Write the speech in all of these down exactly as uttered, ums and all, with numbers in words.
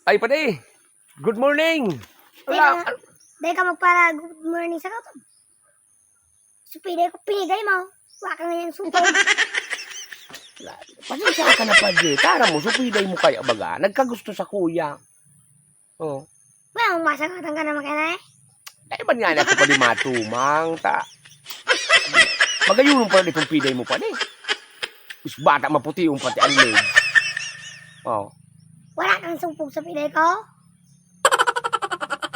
Ay, padi. Good morning. Dai Wala. ka, dai ka magpara good morning sa kato. Supiday ko, piniday mo. Wa ka ngayon supog. Pasensya ka na, padi. Tara mo, supiday mo kaya baga. Nagkagusto sa kuya. Oh. Well, masagatan ka naman kaya na eh. Dai man nga ako padi matumang, ta. Magayunon pa rin itong piday mo, padi. Is bata, maputi yung pati ang leg. Oh. Wala kang supog sa piday ko?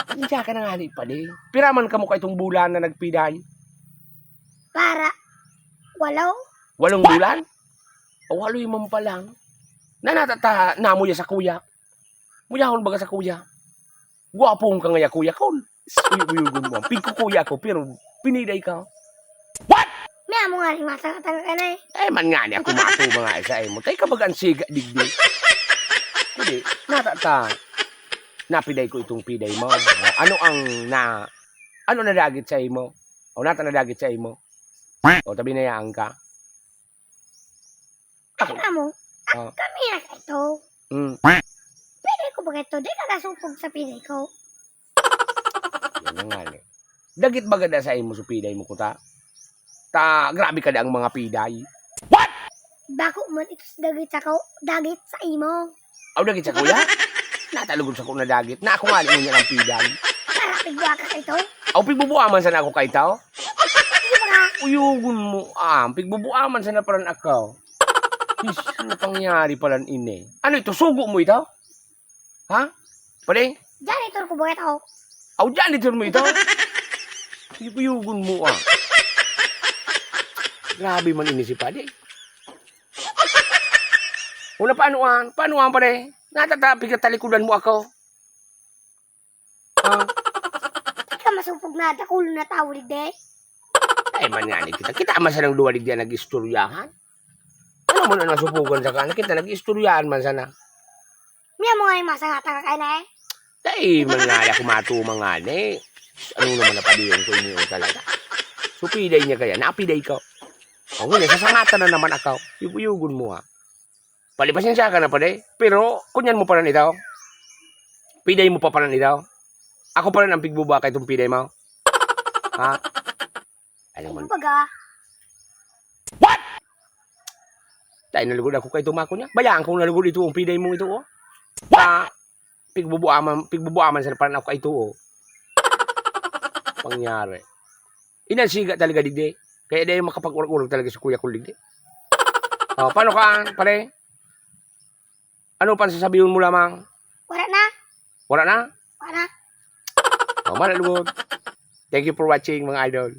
Pasensya ka na nga ni, padi. Piraman ka mo ka itong bulan na nagpiday? Para walo. Walong bulan? O, walo yung man pa lang. Nanatata, namo ya sa kuya. Muyahon baga sa kuya. Gwapong ka ngaya, kuya, kon. Uyog-uyogon mo. Pigkukuya ko, pero piniday ka. What? May amo nga rin masakatan ka na eh. Eh, man nga ni ako mato mga isa eh mo. Tay ka baga ang siga, digdi. Hindi, natata. Napiday ko itong piday mo. Ano ang na, ano nadagit sa imo? O nata nadagit sa imo? O tabi na yaan ka? Ako. Alam mo, Ah. kami na ito. Mm. Pwede ko ba ito? Di ka kasupog sa pinay ko. Yan na nga ni. Dagit ba gada sa imo sa piday mo, kuta? Ta, grabe ka da ang mga piday. What? Bako man ito sa dagit sa ko, dagit sa imo. Aw, dagit sa kuya? Natalugod sa ko na dagit. Na ako nga, niya ng piday. Para pigwa ka ito? Aw, pigbubuaman sana ako kay tao? Hindi ba nga? Uyugon mo, ah. Pigbubuaman sana paran ako. Is, ano pangyari palan ini? Ano ito? Sugo mo ito? Ha? Pare? Janitor ko ba ito? Aw, janitor mo ito? Uyugon mo, ah. Grabe man ini si padi. Una, paano an? Paano an, pare? Natatapi ka, talikudan mo ako. Ah. Di ka masupog na dakulo na tawo, digdi? Ay, man nga ni kita. Kita man sanang duwa digdi ang nag-istoryahan. Ano mo na nasupugan sa kanan? Kita nag-istoryahan man sana. Miya mo nga yung masangatan ka kayo na eh. Ay, man nga ako matumang nga ni. Ano naman na padiyon ko inyo talaga? Supiday niya kaya, napiday ko. O, ngunyan, sasangatan na naman ako. Yuguyugon mo, ha? Pali, pasensya ka na, padi. Pero, kunyan mo pa rin ito. Piday mo pa pa rin ito. Ako pa rin ang pigbubuha kay itong piday mo. Ha? Alam mo. Kumbaga. What? Tayo nalugod ako kay itong mako niya. Bayaan kong nalugod ito ang piday mo ito, oh. What? Ah, pigbubuaman, pigbubuaman sa paran ako kay ito, oh. Pangyari. Inansiga talaga, digdi. Kaya dahil makapag-urag-urag talaga si Kuya Kul, digdi. Oh, paano ka, pare? Ano pang sasabihon mo lamang? Wala na. Wala na? Wala na. Oh, wala, lugod. Thank you for watching, mga idol.